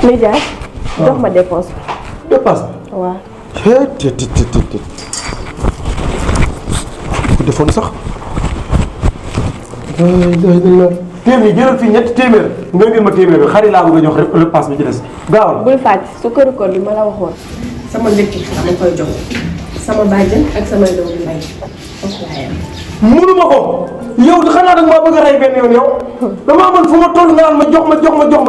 Nijaay jox ma dépense bi. dépense bi. waaw. ku defoon sax. téeméer jëlal fii ñetti téeméer nga indil ma téeméer bi xarit laa bëgg a jox repas bi ci des gaawal. bul fàtte su këru koor bi ma la waxoon. sama ndekki dama koy jox sama bàjjen ak sama doomu mbay. mënuma ko yow xanaa danga maa bëgg a rey benn yoon yow damaa mën fu ma toll nga naan ma jox ma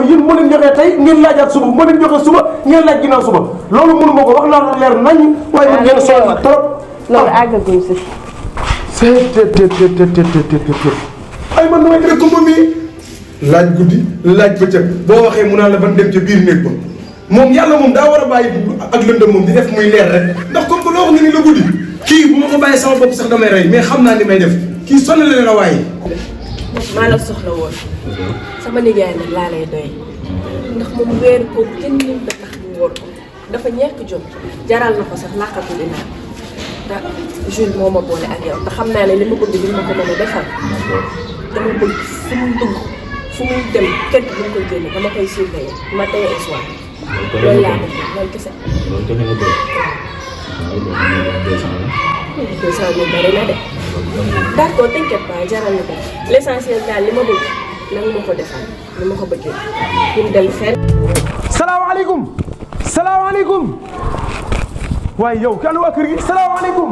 yéen moo leen joxee tey ngeen laajaat suba moo leen joxee suba ngeen laaj ginnaaw suba loolu mënuma ko wax naa lu leer nañ waaye man ngeen soxla trop. loolu àggaguñ si. ay man damay tere kumba mi laaj guddi laaj bëccëg boo waxee mu naan la ban dem ca biir néeg ba moom yàlla moom daa war a bàyyi ak lëndëm moom di def muy leer rek ndax comme que loo wax nga ni la guddi kii bu ma ko bàyyi sama bopp sax damay rey mais xam naa ni may def kii sonn la leen a waaye. maa la soxla woon sama nijaay nag laa lay doy ndax moom weeru ko kenn mënut a tax ñu wóor ko dafa ñàkk jom jaral na ko sax làqatu di naan te Jules moo ma boole ak yow te xam naa ne li ma bëgg li ma ko mën a defal dama bëgg fu muy dugg fu muy dem kenn bu ñu koy génne dama koy surveiller matin et soir loolu laa bëgg loolu kese. loolu kese nga bëgg. waaw loolu bari na de. d'accord t'inquiète pas jaral na ko l'essentiel daal li ma bëgg nanga ma ko defal li ma ko bëggee pour dem fenn. salaamaaleykum salaamaaleykum waaye yow kan waa kër gi salaamaaleykum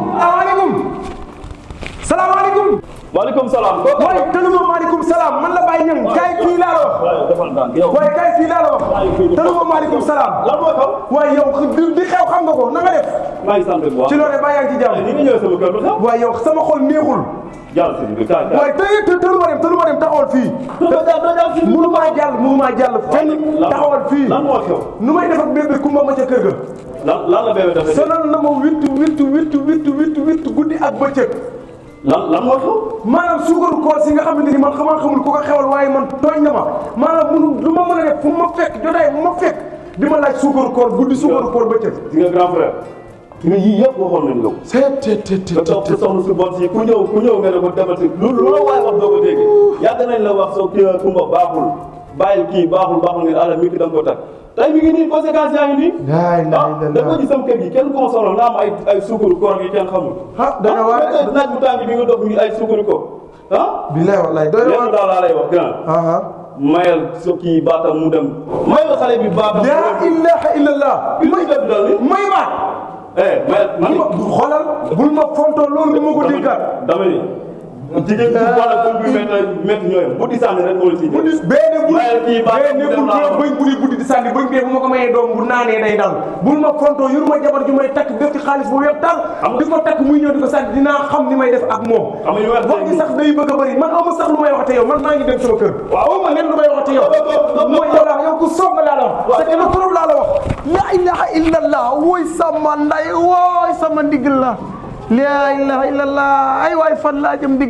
salaamaaleykum. waaleykum salaam. waaye tënuma maaleykum salaam man la Baye Niang kaay fii laa la wax. waaye kaay fii laa la wax. tënuma maaleykum salaam. lan moo xew. waaye yow di xew xam nga ko na nga def. maa ngi sant bu baax ci loolu baa yaa ngi ci jàmm. ni nga ñëwee sama kër ba sax. waaye yow sama xol neexul. jàll si bi kaay kaay. waaye tënuma dem taxawal fii. mënumaa jàll fenn taxawal fii. lan moo xew. nu may def ak bébé kumba ma ca kër ga. lan la bébé dafa. sonal na ma witt guddi ak bëccëg. lan moo xew. maanaam suukaru koor si nga xamante ni man xamul ku ko xewal waaye man tooñ na ma maanaam lu ma mën a def fu ma fekk jotaay bu ma fekk di ma laaj suukaru koor guddi suukaru koor bëccëg. di nga grand frère. nga yii yëpp waxoon nañ la ko. nga toog sa soxna su bon si ku ñëw nga ne ko demal si lu la waaye wax doo ko dégg yàgg nañ la wax soo kii kumba baaxul bàyyil kii baaxul ngeen àll mi ki da nga ko tag tey mi ngi nii conséquences yaa ngi nii. da ko gis sama kër gi kenn consommé nga am ay suukaru koor yi kenn xamul. dana waar naaj bu tàng bi nga dox mi ay suukaru koor bilaay wallaay doy na waar daal laa lay wax grand. mayal so kii baatam mu dem. mayal xale bi baatam. la ilaha illallah. may def dal ni may baat. mayal man xoolal bul ma fontoo loolu ni ma ko déggaat. dama ni jigéen ñi bu baax bu métti ñooyam bu di sànni rek moo si. bu di buddi di sànni bëñ bee bu ma ko mayee doom bu naanee day dal bul ma fontoo yor ma jabar ju may takk def ci xaalis bu weex tal di ko takk muy ñëw di ko sànni dinaa xam ni may def ak moom. wax ji sax day bëgg a bëri man aw ma sax lu may waxate yow man maa ngi dem sama kër. waaw ma nen lu may waxate yow. mooy yow laa yow ku soog laa la wax. c'est que le problème laa la wax. la ilaha illallah wooy sama nday wooy sama ndigg la la ilaha illallah ay waay fan laa jëm ndigg